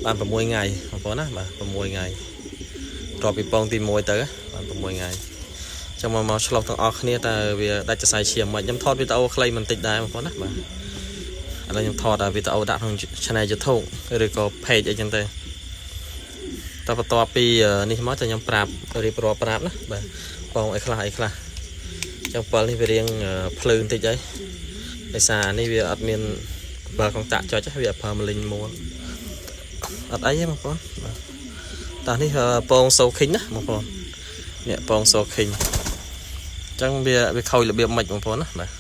បាន6ថ្ងៃបងប្អូនណាបាទ6ថ្ងៃរាប់ពីពងទី1ទៅបាន6ថ្ងៃចឹងមកមកឆ្លុះទាំងអស់គ្នាតើវាដាច់សរសៃឈាមមិនខ្ញុំថតវីដេអូខ្លីបន្តិចដែរបងប្អូនណាបាទឥឡូវខ្ញុំថតវីដេអូដាក់ក្នុង channel YouTube ឬក៏ page អីចឹងទៅតែបន្ទាប់ពីនេះមកតើខ្ញុំប្រាប់រៀបរាប់ប្រាប់ណាបាទបងអីខ្លះអីខ្លះចឹង7នេះវារៀងភ្លឺបន្តិចហើយដោយសារនេះវាអត់មានបើកុងតាក់ចុចវាអត់ប្រើម្លិញមួលអត់អីទេបងប្អូនបាទតោះនេះពងសូខិញណាបងប្អូននេះពងសូខិញចឹងវាវាខូចរបៀបម៉េចបងប្អូនណាបាទ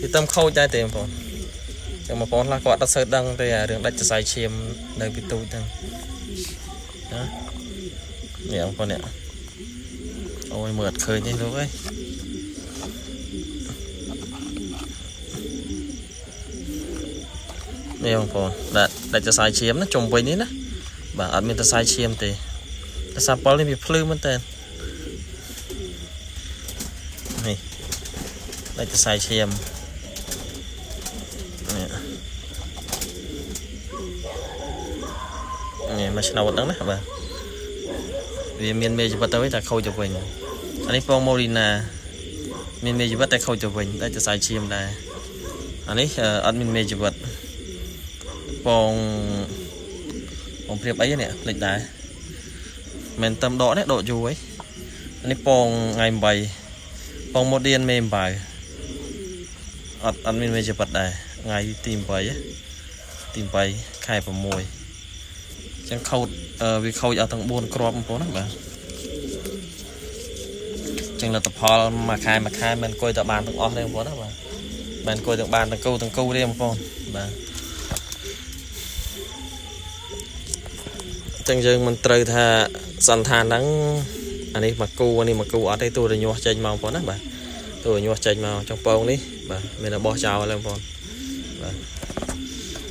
វាតាមខូចដែរទេបងប្អូនចឹងបងប្អូនខ្លះគាត់អត់សូវដឹងទេអារឿងដាច់សរសៃឈាមនៅពីទូចហ្នឹងណានេះបងប្អូននេះអូយមើលអត់ឃើញទេលោកអើយនេះបងប្អូនដាក់ដាច់សរសៃឈាមណាជុំវិញនេះណាបាទអត់មានសរសៃឈាមទេតែសាប៉ុលនេះវាភ្លឺមែនតើនេះដាច់សរសៃឈាមនេះនេះមកឆ្នោតហ្នឹងណាបាទវាមានមេជីវិតទៅវិញតែខូចទៅវិញអានេះពងម៉ូរីណាមានមេជីវិតតែខូចទៅវិញដាច់សរសៃឈាមដែរអានេះអត់មានមេជីវិតពងពងព្រៀបអីនេះភ្លេចដែរមិនតំដកនេះដកយូរហីអានេះពងថ្ងៃ8ពងម៉ូឌៀនមេអំបៅអត់អត់មានមេជីវិតដែរថ្ងៃទី8ទី8ខែ6ចឹងខូចវាខូចអស់ទាំង4គ្រាប់បងប្អូនណាបាទចឹងលទ្ធផលមួយខែមួយខែមិនអង្គុយតែបានទាំងអស់ទេបងប្អូនណាបាទមិនអង្គុយទាំងបានទាំងគូទាំងគូទេបងប្អូនបាទចឹងយើងមិនត្រូវថាសន្តានហ្នឹងអានេះមកគូអានេះមកគូអត់ទេទូរញាស់ចេញមកបងប្អូនណាបាទទូរញាស់ចេញមកចុងពងនេះបាទមានតែបោះចោលហើយបងប្អូនបាទ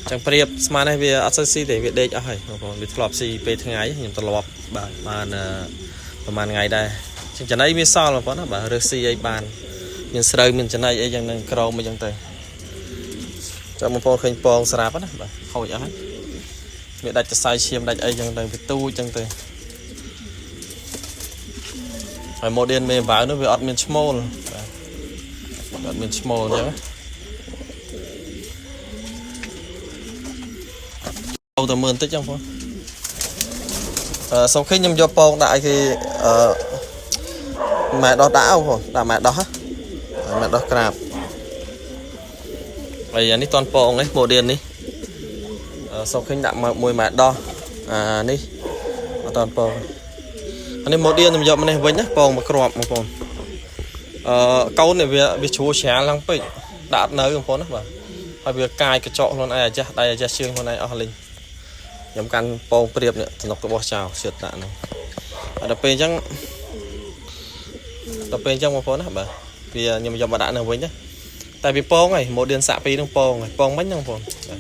ចឹងប្រៀបស្មាននេះវាអត់សូវស៊ីទេវាដេកអស់ហើយបងប្អូនវាធ្លាប់ស៊ីពេលថ្ងៃខ្ញុំត្រឡប់បាទបានប្រហែលថ្ងៃដែរចឹងចំណីវាសល់បងប្អូនណាបាទរើសស៊ីអីបានមានស្រូវមានចំណីអីចឹងនឹងក្រមអីចឹងទៅចាំបងប្អូនឃើញពងស្រាប់ណាបាទខូចអស់ហើយវាដាច់សរសៃឈាមដាច់អីចឹងទៅវាទូចចឹងទៅហើយម៉ូឌៀនមេអំបៅនោះវាអត់មានឈ្មោលបាទអត់មានឈ្មោលអញ្ចឹងអូទៅមើលបន្តិចចឹងបងអឺសុំឃើញខ្ញុំយកពងដាក់ឲ្យគេអឺម៉ែដោះដាក់អូបងដាក់ម៉ែដោះហ៎ម៉ែដោះក្រាបហើយអានេះតន់ពងឯងម៉ូឌៀននេះអឺសុំឃើញដាក់មួយម៉ែដោះអានេះអត់តន់ពងអានេះម៉ូឌៀនខ្ញុំយកម្នេះវិញណាពងមកគ្រាប់បងប្អូនអឺកូននេះវាវាជ្រួច្រាលឡើងពេកដាក់អត់នៅបងប្អូនណាបាទហើយវាកាយកញ្ចក់ខ្លួនឯងអាចាស់ដៃអាចាស់ជើងខ្លួនឯងអស់លីងខ្ញុំកាន់ពងព្រៀបនេះសំណុករបស់ចោលជឿដាក់ហ្នឹងហើយដល់ពេលអញ្ចឹងដល់ពេលអញ្ចឹងបងប្អូនណាបាទវាខ្ញុំយកមកដាក់នៅវិញណាតែវាពងហើយម៉ូឌៀនសាក់ពីរហ្នឹងពងហើយពងមិញហ្នឹងបងប្អូនបាទ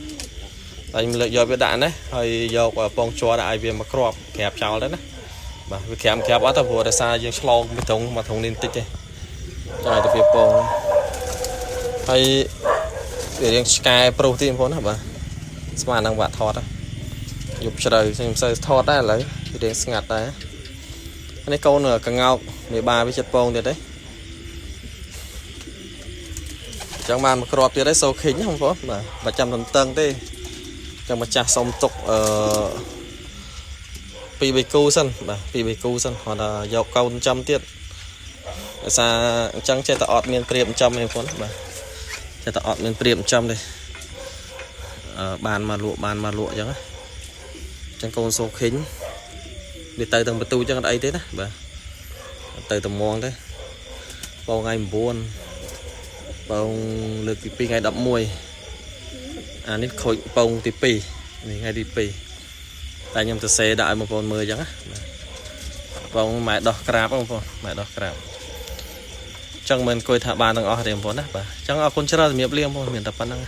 តែខ្ញុំលើកយកវាដាក់ណាហើយយកពងជ័រដាក់ឲ្យវាមកគ្រាប់ក្រាបចោលទៅណាបាទវាក្រាមក្រាបអត់ទេព្រោះដោយសារយើងឆ្លងមួយត្រង់មួយត្រង់នេះបន្តិចទេចាឲ្យតែវាពងហើយវារៀងឆ្កែប្រុសទៀតបងប្អូនណាបាទស្មានហ្នឹងបាក់ថតហ្នឹងយប់ជ្រៅខ្ញុំមិនសូវថតដែរឥឡូវវារៀងស្ងាត់ដែរនេះកូនកងោកមេបាវាចិត្តពងទៀតទេចឹងបានមកគ្រាប់ទៀតហើយសូខិញណាបងប្អូនបាទបើចាំតន្ទឹងទេចឹងម្ចាស់សុំទុកអឺពីរបីគូសិនបាទពីរបីគូសិនគាត់ថាយកកូនចាំទៀតដោយសារអញ្ចឹងចេះតែអត់មានព្រៀបចំទេបងប្អូនបាទចេះតែអត់មានព្រៀបចំទេអឺបានមកលក់បានមកលក់អញ្ចឹងណាអញ្ចឹងកូនសូខិញវាទៅទាំងបន្ទូអញ្ចឹងអត់អីទេណាបាទទៅតំងទេបងថ្ងៃ9បងលើកទី2ថ្ងៃ11អានេះខូចពងទី2នេះថ្ងៃទី2តែខ្ញុំទៅសេដាក់ឲ្យបងប្អូនមើលអញ្ចឹងណាបាទបងម៉ែដោះក្រាបបងប្អូនម៉ែដោះក្រាបចឹងមិនអង្គុយថាបានទាំងអស់ទេបងប្អូនណាបាទចឹងអរគុណច្រើនសម្រាប់លាបងប្អូនមានតែប៉ុណ្្នឹង